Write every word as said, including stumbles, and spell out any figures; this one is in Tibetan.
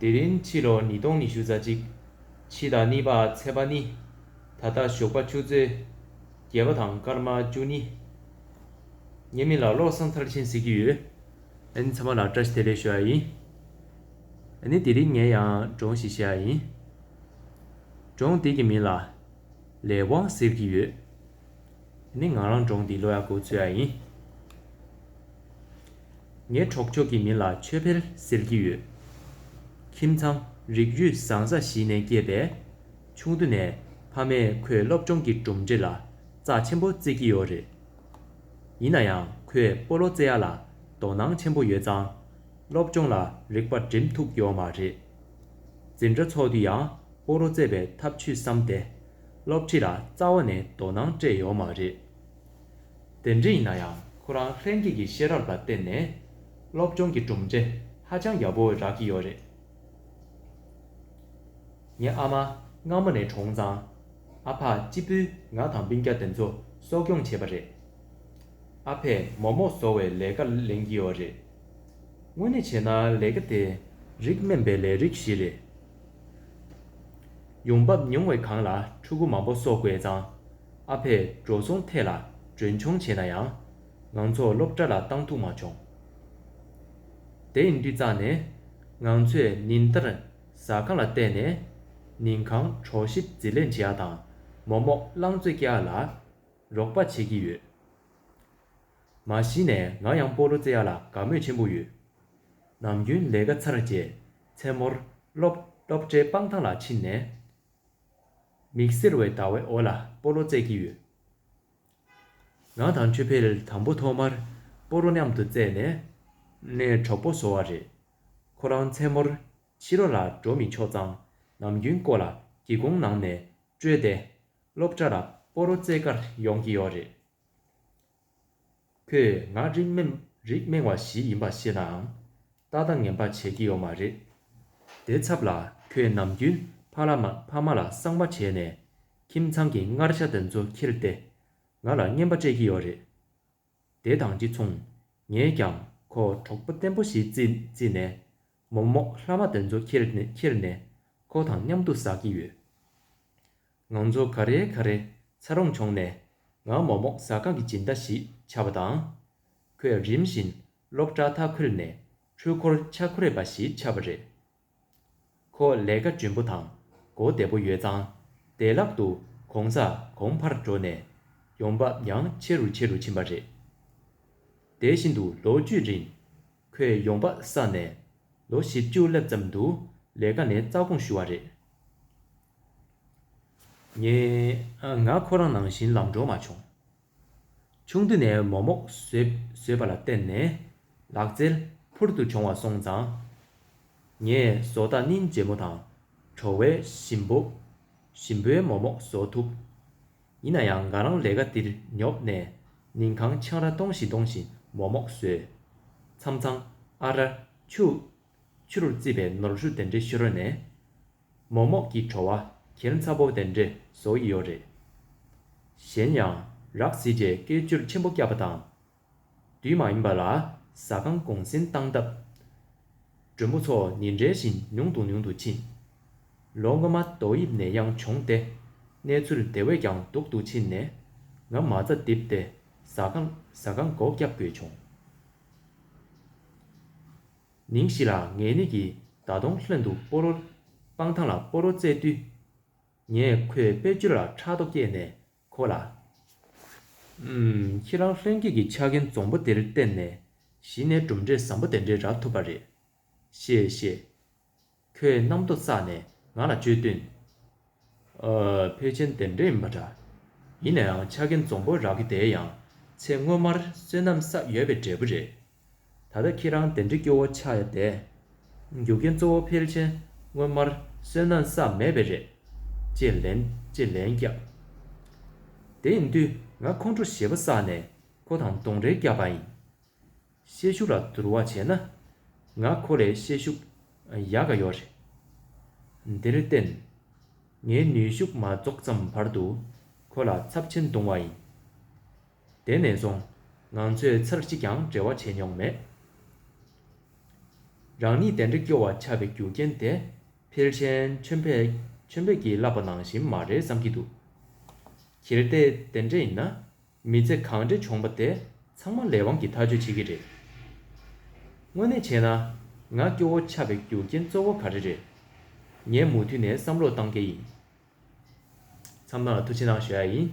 དེ་རིང་ཕྱི་ལོ་ཉིས་སྟོང་ཉི་ཤུ་རྩ་གཅིག་ཕྱི་ཟླ་གཉིས་པ་ཚེས་པ་གཉིས། ད་ལྟ་ཞོགས་པ་ཆུ་ཚོད་བརྒྱད་པ་དང་སྐར་མ་བཅུ་གཉིས། ངའི་མིང་ལ་བློ་བཟང་མཐར་ཕྱིན་ཟེར་གྱི་ཡོད། ཨ་ནི་ཚང་མ་ལ་བཀྲ་ཤིས་བདེ་ལེགས་ཞུ་ཡ་ཡིན། ཨ་ནི་དེ་རིང་ངས་ཡང་སྒྲུང་ཞིག་བཤད་ཡ་ཡིན། སྒྲུང་འདི་གི་མིང་ལ་ལས་དབང་ཟེར་གྱི་ཡོད། ཨ་ནི་ང་རང་སྒྲུང་འདི་ཀློག་ཡ་འགོ་ཚུགས་ཡ་ཡིན། ངའི་གྲོགས་མཆོག་གི་མིང་ལ་ཆོས་འཕེལ་ཟེར་གྱི་ཡོད། ཁྱིམ་ཚང་རིགས་རུས་བཟང་ས་ཞིག་ནས་སྐྱེས་པས། ཆུང་དུས་ནས་ཕ་མས་ཁོའི་སློབ་སྦྱོང་གི་གྲུབ་འབྲས་ལ་རྩ་ཆེན་པོ་བརྩི་གི་ཡོད་རེད། ཡིན་ན་ཡང་ཁོས་སྤོ་ལོ་རྩེ་ཡ་ལ་དོ་སྣང་ཆེན་པོ་ཡོད་ཙང་། སློབ་སྦྱོང་ལ་རིག་པ་སྒྲིམ་ཐུབ་ཡོད་མ་རེད། འཛིན་གྲྭ་ཚོགས་དུས་ཡང་སྤོ་ལོ་རྩེ་བའི་ཐབས་ཇུས་བསམ་སྟེ། སློབ་ཁྲིད་ལ་རྩ་བ་ནས་དོ་སྣང་སྤྲད་ཡོད་མ་རེད། དེ་འདྲ་ཡིན་ན་ཡང་ཁོ་རང་ལྷན་སྐྱེས་ཀྱི་ཤེས་རབ་ལ་བརྟེན་ནས་སློབ་སྦྱོང་གི་གྲུབ་འབྲས་ཧ་ཅང་ཡག་པོ་རག་གི་ཡོད་རེད། ངའི་ཨ་མ་སྔ་མོ་ནས་གྲོངས་ཙང་། ཨ་ཕ་གཅིག་པུས་ང་དང་སྤུན་ཀྱག་དེ་ཚོ་གསོ་སྐྱོང་བྱས་པ་རེད། ཨ་ཕས་མོག་མོག་བཟོ་བའི་ལས་ཀ་ལེན་གྱི་ཡོད་རེད། དངོས་གནས་བྱས་ན་ལས་ཀ་དེ་རིགས་དམན་པའི་ལས་རིགས་ཤིག་རེད། ཡོང་འབབ་ཉུང་བའི་སྒང་ལ་ཕྲུ་གུ་མང་པོ་གསོ་དགོས་ཙང་། ཨ་ཕས་འགྲོ་སོང་ཐད་ལ་གྲོན་ཆུང་བྱས་ན་ཡང་། ང་ཚོ་སློབ་གྲྭ་ལ་བཏང་ཐུབ་མ་བྱུང་། དེ་ཡིན་དུས་རྩ་ནས་ང་ཚོས་ཉིན་ལྟར་ཟ་ཁང་ལ་བལྟས་ནས། ཉིན་གང་གྲོ་ཞིབ་རྩིས་ལེན་བྱེད་ཡ་དང་མོག་མོག་རླངས་བཙོས་རྒྱག་ཡ་ལ་རོགས་པ་བྱེད་ཀྱི་ཡོད། མ་གཞི་ནས་ང་ཡང་སྤོ་ལོ་རྩེ་ཡ་ལ་དགའ་མོས་ཆེན་པོ་ཡོད། ནམ་རྒྱུན་ལས་ཀ་ཚར་རྗེས་མཚན་མོར་སློབ་སློབ་གྲྭའི་སྤང་ཐང་ལ་ཕྱིན་ནས། མིག་སེར་བའི་ཟླ་བའི་འོག་ལ་སྤོ་ལོ་རྩེ་གི་ཡོད། ང་དང་ཆོས་འཕེལ་དང་པོ་ཐོག་མར་སྤོ་ལོ་མཉམ་དུ་རྩེས་ནས་ནས་གྲོགས་པོ་བཟོ་བ་རེད། ཁོ་རང་མཚན་མོར་ཕྱི་ལོགས་ལ་འགྲོ་མི་ཆོག་ཙང་། ནམ་རྒྱུན་ཁོ་ལ་སྒེའུ་ཁུང་ནང་ནས་བསྐྲོད་དེ་སློབ་གྲྭ་ལ་སྤོ་ལོ་རྩེ་གར་ཡོང་གི་ཡོད་རེད། ཁོས་ང་རིགས་དམན་རིགས་དམན་བ་ཞིག་ཡིན་པ་ཤེས་ནའང་། ཏག་ཏག་ངན་པ་བྱེད་ཀྱི་ཡོད་མ་རེད། དེའི་ཚབ་ལ་ཁོས་ནམ་རྒྱུན་ཕ་ལ་མ་ཕ་མ་ལ་གསང་བ་བྱས་ནས་ཁྱིམ་ཚང་གི་མངར་ཆ་དེ་ཚོ་ཁྱེར་ཏེ་ང་ལ་རྔན་པ་སྤྲད་ཀྱི་ཡོད་རེད། དེ་དང་གཅིག་མཚུངས། ངས་ཀྱང་ཁོ་གྲོགས་པོ་བརྟན་པོ་ཞིག་བརྩིས་བརྩིས་ནས་མོག་མོག་ལྷག་མ་དེ་ཚོ་ཁྱེར་ནས་ཁྱེར་ནས་ཁོ་དང་མཉམ་དུ་ཟ་གི་ཡོད། ང་ཚོ་ག་རེ་ག་རེ་འཚར་ལོངས་བྱུང་ནས་ང་མོག་མོག་ཟ་ཁང་གི་སྦྱིན་བདག་ཞིག་ཆགས་པ་དང་། ཁོས་རིམ་བཞིན་སློབ་གྲྭ་མཐའ་འཁོལ་ནས་འཕྲུལ་འཁོར་ཆ་འཁོར་བ་ཞིག་ཆགས་པ་རེད། ཁོ་ལས་ཀ་འཇོན་པོ་དང་མགོ་བདེ་པོ་ཡོད་ཙང་། བདེ་བླག་ཏུ་གོང་ས་གོང་འཕེལ་འགྲོ་ནས་ཡོང་འབབ་ཡང་ཆེ་རུ་ཆེ་རུ་ཕྱིན་པ་རེད། དེ་བཞིན་དུ་ལོ་བཅུའི་རིང་ཁོས་ཡོང་འབབ་བསགས་ནས་ལོ་བཞི་བཅུ་སླེབས་ཙམ་དུ་ལས་ཀ་ནས་རྩ་དགོངས་ཞུ་བ་རེད། ངས་ང་ཁོ་རང་ནང་བཞིན་ལམ་འགྲོ་མ་བྱུང་། ཆུང་དུས་ནས་མོག་མོག་བཟོས་བཟོས་པ་ལ་བརྟེན་ནས་ལག་རྩལ་འཕུར་དུ་བྱུང་བ་སོང་ཙང་། ངས་བཟོ་ལྟ་སྙིང་རྗེ་མོ་དང་བྲོ་བའི་ཞིམ་པོ་ཞིམ་པོའི་མོག་མོག་བཟོ་ཐུབ། ཡིན་ན་ཡང་ང་རང་ལས་ཀ་འདིར་ཉོབ་ནས་ཉིན་གང་ཆང་རག་གཏོང་བཞིན་གཏོང་བཞིན་མོག་མོག་བཟོས། མཚམས་མཚམས་ཨ་རག་ཆུ་ཆུ་རུ་བརྩིས་པའི་ནོར་ཕྱུགས་དེ་འདྲའི་ཤི་རོ་ནས། མོག་མོག་གི་བྲོ་བ་གྱེན་ཚ་པོ་དེ་འདྲས་བཟོ་ཡི་ཡོད་རེད། གཞན་ཡང་རག་ཟིན་རྗེས་སྐད་ཅོར་ཆེན་པོ་བརྒྱབ་པ་དང་། དུས་མ་ཡིན་པ་ལ་ཟ་ཁང་གུང་སེང་བཏང་སྟབས། མགྲོན་པོ་ཚོ་ཉིན་རེ་བཞིན་ཉུང་དུ་ཉུང་དུ་ཕྱིན། ལོ་སྔོན་མ་ཏོག་དབྱིབས་ནད་ཡམས་བྱུང་སྟེ་གནས་ཚུལ་དེ་བས་ཀྱང་སྡུག་ཏུ་ཕྱིན་ནས་ང་མ་རྩ་རྡིབ་སྟེ་ཟ་ཁང་ཟ་ཁང་སྒོ་བརྒྱབ་དགོས་བྱུང་། ཉིན་ཞིག་ལ་ངེད་གཉིས་ཀྱིས་ད་དུང་ལྷན་དུ་སྤོ་ལོ་སྤང་ཐང་ལ་སྤོ་ལོ་རྩེད་དུས། ངས་ཁོའི་དཔེ་བརྗོད་ལ་ཕྲག་དོག་སྐྱེས་ནས་ཁོ་ལ། ཨུམ། ཁྱེད་རང་ལྷན་སྐྱེས་ཀྱི་ཆ་རྐྱེན་འཛོམས་པོ་དེར་བརྟེན་ནས་གཞི་ནས་གྲུབ་འབྲས་བཟང་པོ་དེ་འདྲས་རག་ཐུབ་པ་རེད། ཞེས་བཤད། ཁོས་རྣམ་རྟོག་བསགས་ནས་ང་ལ་བརྗོད་དོན། ཨ། ཕལ་ཆེར་དེ་འདྲ་ཡིན་པ་འདྲ། ཡིན་ན་ཡང་ཆ་རྐྱེན་འཛོམས་པོ་རག་གི་དེ་ཡང་ཚེ་སྔོན་མར་བསོད་ནམས་བསགས་ཡོད་པའི་འབྲས་བུ་རེད། ད་ལྟ་ཁྱེད་རང་དེ་འདྲའི་སྐྱོ་བོ་ཆགས་ཡ་དེ། རྒྱུ་རྐྱེན་གཙོ་བོ་ཕལ་ཆེར་སྔོན་མར་བསོད་ནམས་བསགས་མེད་པས་རེད། ཅེས་ལན་ཅེས་ལན་བརྒྱབ། དེ་ཡིན་དུས་ང་ཁོང་ཁྲོ་ཞེ་པོ་བསགས་ནས་ཁོ་དང་གདོང་རེས་བརྒྱབ་པ་ཡིན། ཤེད་ཤུགས་ལ་བསྡུར་བ་བྱས་ན། ང་ཁོ་ལས་ཤེད་ཤུགས་ཡག་ག་ཡོད་རེད། འདིར་བརྟེན། ངའི་ནུས་ཤུགས་མ་རྫོགས་ཙམ་བར་དུ་ཁོ་ལ་ཚབས་ཆེན་རྡུང་བ་ཡིན། དེ་ནས་བཟུང་ང་ཚོས་ཚར་གཅིག་ཀྱང་འབྲེལ་བ་བྱས་མྱོང་མེད། རང་ཉིད་དེ་འདྲ་སྐྱོ་བ་ཆགས་པའི་རྒྱུ་རྐྱེན་དེ་ཕལ་ཆེར་ཆོས་འཕེལ་ཆོས་འཕེལ་གྱིས་ལབ་པ་ནང་བཞིན་མ་རེད་བསམ་གྱི་འདུག་གལ་ཏེ་དེ་འདྲ་ཡིན་ན། མི་ཚེ་གང་འདྲ་བྱུང་བ་དེ་ཚང་མ་ལས་དབང་གིས་ཐག་གཅོད་བྱེད་ཀྱི་རེད། དངོས་གནས་བྱས་ན། ང་སྐྱོ་བོ་ཆགས་པའི་རྒྱུ་རྐྱེན་གཙོ་བོ་ག་རེ་རེད། ངས་མུ་མཐུད་ནས་བསམ་བློ་བཏང་གི་ཡིན། ཚང་མ་ལ་ཐུགས་རྗེ་གནང་ཞུ་ཡ་ཡིན།